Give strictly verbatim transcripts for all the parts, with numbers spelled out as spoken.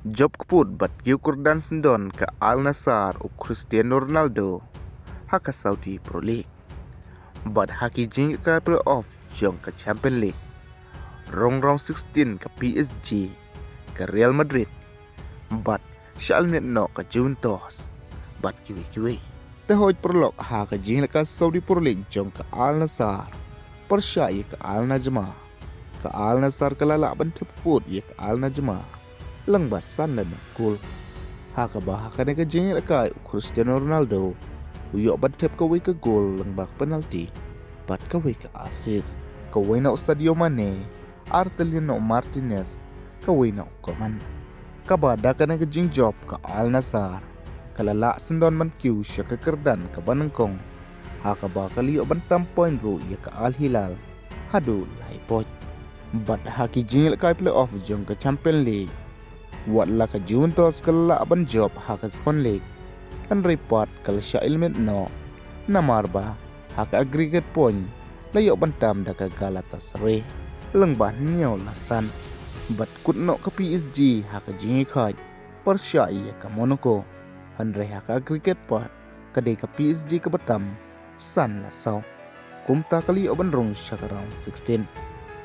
Jop kput bad kiew kyrdan syndon ka Al Nassr u Cristiano Ronaldo ha ka Saudi Pro League. Bad ha ki jingïalehkai playoff jong ka Champions League, rung round sixteen ka P S G, ka Real Madrid, bad shah lyndet noh ka Juventus bad kiwei kiwei. Te hooid paralok, ha ka jingïalehkai Saudi Pro League jong ka Al Nassr pyrshah ïa ka Al Najma, ka Al Nassr ka la lah ban thep kput ïa ka Al Najma lyngba san la nod kol. Ha kaba ha kane ka jingïalehkai u Cristiano Ronaldo u ïoh ban thep kawei ka gol lyngba ka penalty bad kawei ka assist. Kawei na u Sadio Mane, ar tylli na u Martinez, kawei na u Coman. Kaba da kane ka jingjop ka Al Nassr ka la lah syndon ban kiew sha ka kyrdan kaba nyngkong, ha kaba ka la ïoh ban tam point ruh ïa ka Al Hilal haduh lai point. Bad ha ki jingïalehkai playoff jong ka Champions League, wat la ka Juventus ka la lah ban jop ha ka Second League, hynrei pat ka la shah eliminate noh, namar ba ha ka aggregate point la ïoh ban tam da ka Galatasaray lyngba hynñiew la san. Bad kut noh ka P S G ha ka jingïakhaid pyrshah ïa ka Monaco, hynrei ha ka aggregate pat ka dei ka P S G kaba tam san la saw. Kumta ka la ïoh ban rung sha ka round sixteen.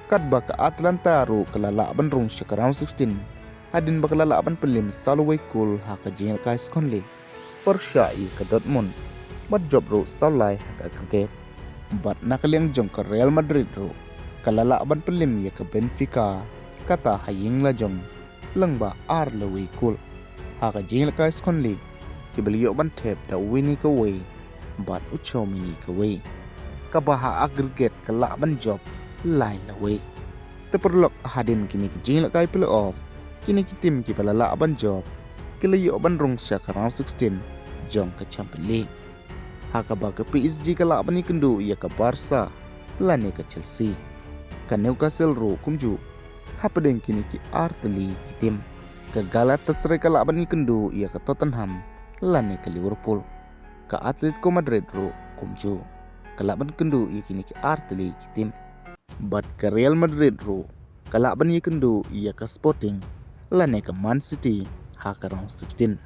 Katba ka Atalanta ruh ka la lah ban rung sha ka round sixteen, hadien ba ka la lah ban pynliem saw la wei kol ha ka jingïalehkai Second League pyrshah ïa ka Dortmund, bad jop ruh saw lai ha ka aggregate. Bad na ka liang jong ka Real Madrid ruh ka la lah ban pynliem ïa ka Benfica, kata ha ïing la jong, lyngba ar la wei kol. Ha ka jingïalehkai Second League, kiba la ïoh ban thep da uwei ne kawei bad u Tchouaméni kawei, kaba ha aggregate ka lah ban jop lai la wei. Te paralok, hadien kine ki jingïalehkai playoff, kine ki team kiba la lah ban jop ki la ïoh ban rung sha ka round sixteen jong ka Champions League, ha kaba ka P S G ka lah ban ïakynduh ïa ka Barca lane ka Chelsea. Ka Newcastle ruh kumjuh. Hapdeng kine ki ar tylli ki team, ka Galatasaray ka lah ban ïakynduh ïa ka Tottenham lane ka Liverpool. Ka Atletico Madrid ruh kumjuh, ka lah ban kynduh ïa kine ki ar tylli ki team. Bad ka Real Madrid ruh ka lah ban ïakynduh ïa ka Sporting lane ka Man City ha ka round sixteen.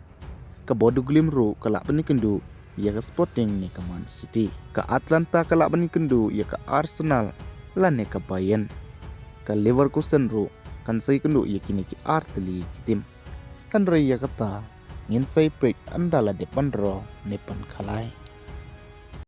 Ka Bodo Glimt ruh ka lah ban ïakynduh ïa ka Sporting ne ka Man City. Ka Atalanta ka lah ban ïakynduh ïa ka Arsenal lane ka Bayern. Ka Leverkusen ruh kan sa ïakynduh ïa kine ki ar tylli ki team. Hynrei ïa kata ngin sa ïapeit ynda la dep ban draw ne ban khalai.